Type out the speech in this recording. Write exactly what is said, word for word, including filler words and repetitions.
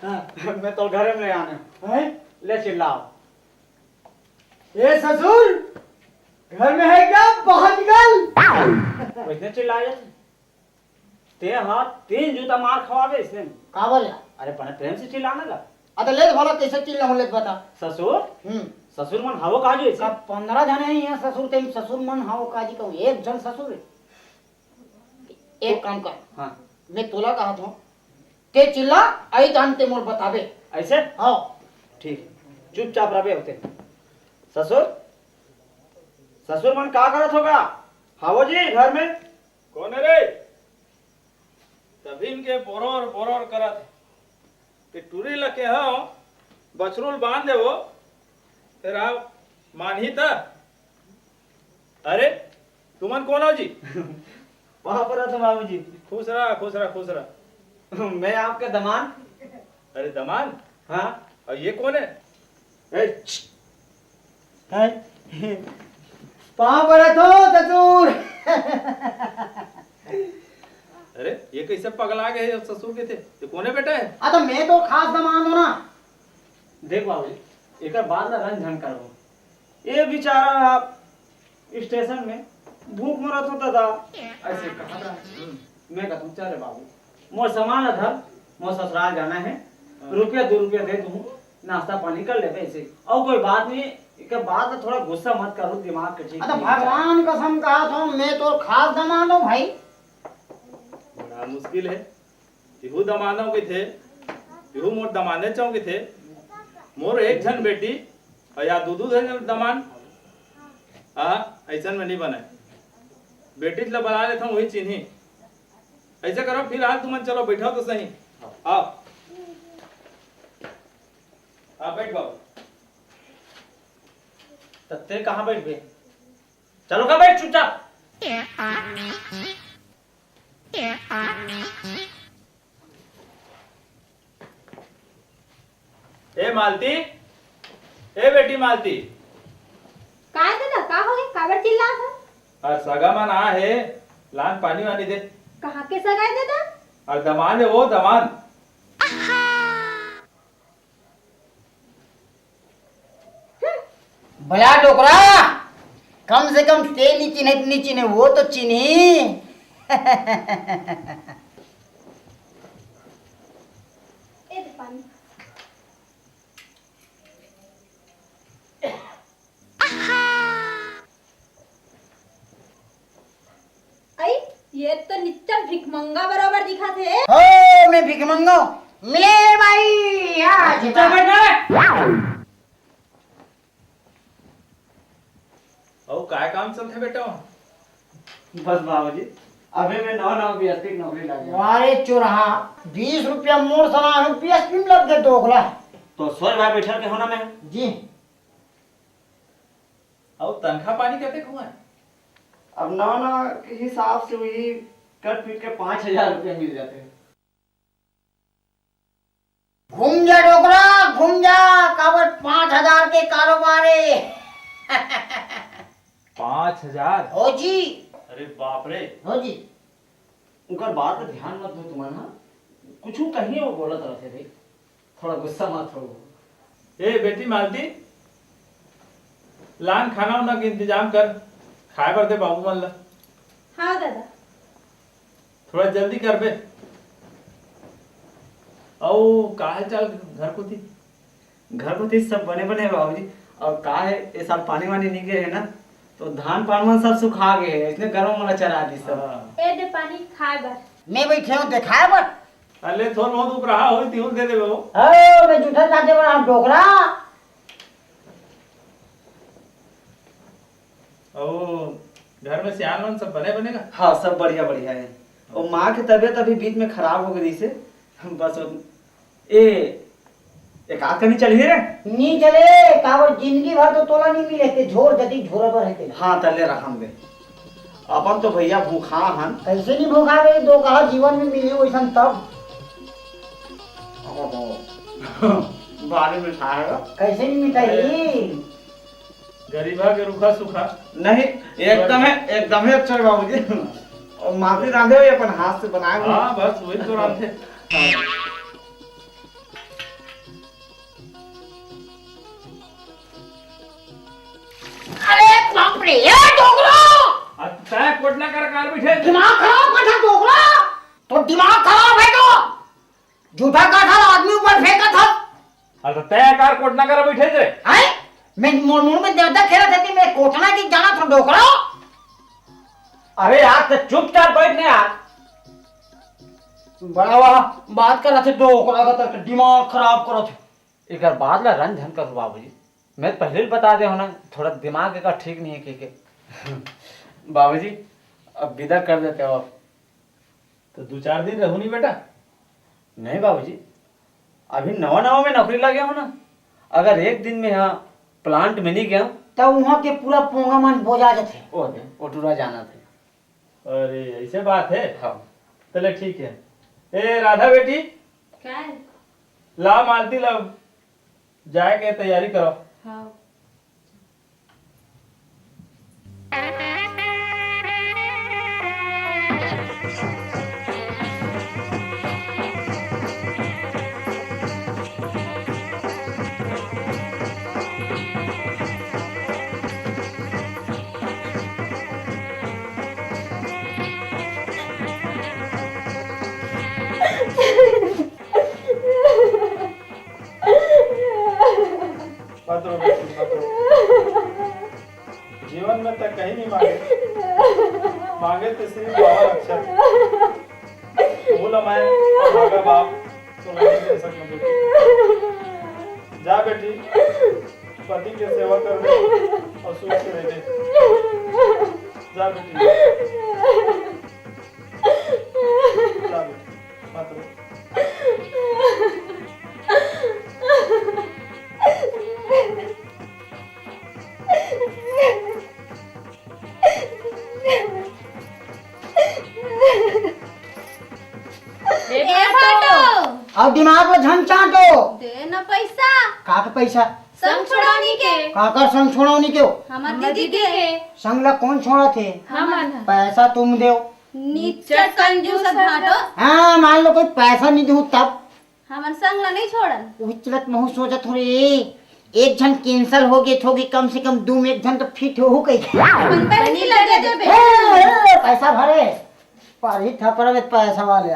हाँ। मैं तो घर में ले आने। हैं? ले चिल्लाओ। ए ससुर, घर में है क्या? बाहर निकल। वैसने चिल्लाए जाथे। ते हा तीन जूता मार खवावे इसने। का बोल? अरे बने प्रेम से चिल्लाना ला। अरे ले भला कैसे चिल्लाहूं ले बता। ससुर? हम्म। ससुर मन हवो का जी ऐसे? का पंद्रह जने हैं यहाँ ससुर, ते ससुर मन हवो का जी कहूं, एक जन ससुर है। एक काम कर। हाँ। मैं तोला कहत हूँ, ते चिल्ला, आई तान ते मोर बताबे। ऐसे? हाँ। ठीक, चुपचाप रहे होते। ससुर, ससुर मन का करत होगा? हवो जी घर में। कौन है रे? तभी इनके बोरोर बोरोर करत है। कि टूरी ल केहव, बछरू ल बांध देवो, फेर आव, मानही त। अरे, तुमन कोन हो जी? पाँव परत हँव बाबूजी। खुश रह, खुश रह, खुश रह। मैं आपका दमांद। अरे, दमांद? हाँ। अउ ये कोन हे? ए, हैं? पाँव परत हँव, ससुर। अरे, ये कइसे पगला गे हे, ससुर कहिथे? ये कोन हे बेटा हे? आ, त मैं तो खास दमांद हँव ना। देख बाबूजी, एकर बात ला रंज झन करव। ये बेचारा ह स्टेशन में भूख मरत होही दादा, अइसे कहत रहा। हम्म। मैं कहत हँव, चल रे बाबू, मोर सामान ला धर, मोर ससुराल जाना हे, हाँ। रुपया दू रुपया दे दूँ, नाश्ता पानी कर लेबे अइसे। अउ कोई बात नहीं, एकर बात ला थोड़ा गुस्सा मत करो, दिमाग के ठीक अरे नहीं भगवान कसम कहत हँव, मैं तोर खास दमांद हँव भाई। बड़ा मुश्किल हे। इहू दमांद हँव कहिथे, इहू मोर दमांदे चौं कहिथे। मोर एक झन बेटी अउ या दू दू झन दमांद। आ, अइसन में नइ बनय। बेटी ल बला लेथँव, वही चिन्ही। अइसे करो, फिलहाल तुमन चलो, बइठव तो सही। आओ। आ, बइठ बाबू। त तें कहाँ बइठबे? चलो का बइठ चुपचाप। ए मालती, ए बेटी मालती। काय दादा, का होगे? काबर चिल्लात हव? अरे सगा मन आए हे, लान पानी वानी दे। कहाँ के सगा हे दादा? अरे दमांद हे वो, दमांद। बला डोकरा, कम से कम तें नइ चिन्हे, नइ चिन्हे, वो तो चिन्ही। ए दे पानी। अई, ये तो निच्चट भिखमंगा बरोबर दिखत हे। हो, मैं भिखमंगा हँव। मिले भाई, या चुपचाप बइठ ना। अउ काय काम चलथे बेटा? बस बाबूजी, अभी मैं नवा नवा बीएसपी की नौकरी लग गया। वाह रे चोरहा, बीस रुपया मोर सलाह में बीएसपी में लग गए दोगला। तो सोच भाई बैठल के होना मैं। जी। अउ तनखा पानी कतेक हुआ? अब नवा नवा के हिसाब से वही कट पीट के पाँच हजार रुपया मिल जाते हैं। घूम जा डोकरा, घूम जा, काबर पाँच हजार के कारोबार हे। पाँच हजार? हो जी। अरे बाप रे। हो जी। उनकर बात ला ध्यान मत दो तुमन, हाँ? कुछु कहीं वो बोलत रहथे रे। थोड़ा गुस्सा मत हो। ए बेटी मालती, लान खाना उना के इंतजाम कर, खाए बर दे बाबू मन ला। हाँ दादा। थोड़ा जल्दी करबे। अउ का हाल चाल घर कोती? घर कोती सब बने बने हे बाबूजी। अउ का हे, ए साल पानी वानी नइ गिरे हे ना, तो धान पान मन सब सुखा गे हे, इसने गरवा मन ला चरा दिस सब। हाँ। ए दे पानी खाए बर। मैं बइठे हँव देखाए बर। अरे थोर बहुत उपराहा होही, तिहू ल दे देबे वो। ओ, मैं जूठन खाथे बर, हम डोकरा। अउ घर में सियान मन सब बने बने का? हाँ, सब बढ़िया बढ़िया हे। अउ माँ के तबीयत अभी बीच में खराब हो गई से, बस वो, ए, एक आध कनी चलही रे? नी चले, काबर जिंदगी भर तो तोला नी मिले, ते झोर जदी झोरा बर हे ते। हाँ, तले रहन दे। अपन तो भैया भूखा हन। कैसे नी भूखा बे, दो कहा जीवन में मिले वैसन तब। ओहो। बारे में खाएगा। कैसे नी मिठाई? गरीबा के रूखा सूखा। नहीं, एकदम हे, एकदम हे अच्छा हे बाबूजी। अउ माँ भी रांधे हे अपन हाथ से बनाए हुए। हाँ, बस वही तो रांधे। हाँ। कोटना कर कार बैठे। दिमाग खराब कर था डोकरा। तो दिमाग खराब है तो। जूठा का था आदमी ऊपर फेंका था। अरे तो तय कार कोटना कर बैठे थे। हैं? मैं मोड़ मोड़ में देवता खेला था कि मैं कोटना की जाना था डोकरा। अरे यार, तो चुपचाप बैठ ना यार। बड़ा वाह, बात कर रहा थे डोकरा का, तो दिमाग खराब करो थे। एकर बात ला रंजन कर बाबूजी, मैं पहले ही बता दे हो ना, थोड़ा दिमाग का ठीक नहीं है के, के। बाबूजी, अब विदा कर देते हो आप। तो दो चार दिन रहू नहीं बेटा। नहीं बाबूजी, अभी नवा नवा में नौकरी लगे हो ना, अगर एक दिन में यहाँ प्लांट में नहीं गया तो वहाँ के पूरा पोंगा मन बोजा जाते। ओ दे, ओटुरा जाना थे। अरे ऐसे बात है। हाँ। चले ठीक है। ए राधा बेटी, का है? ला मालती ला, जाए के तैयारी करो। हाँ। मत रो बेटी, मत रो। जीवन में तक कहीं नहीं मांगे, मांगे तो सिर्फ बाबा रक्षा। भूल मैं भागा बाप, तो नहीं दे सकता बेटी। जा बेटी, पति के सेवा कर दे और सुख से रह दे। जा बेटी, जा बेटी, मत रो। ए ए भाटो। भाटो। अब दिमाग ला झन चाटो। दे न पैसा। का के पैसा? संग छोड़ौनी के। काकर संग छोड़ौनी के हो? हमर हमर दीदी दीदी के। के। संग ला कौन छोड़ा थे? हमन। पैसा तुम देव। निच्चट कंजूस भाटो। हाँ, मान लो कोई पैसा नहीं दूँ तब। हमन संग ला नहीं छोड़न। उही चलत महू सोचत हो रे, एक झन कैंसिल हो गे, थोगी कम से कम दू में एक झन तो फिट हो कही। अपन बहिनी लगे देबे। ए, ए, पैसा भरे, पारी थपरा में पैसा वाले।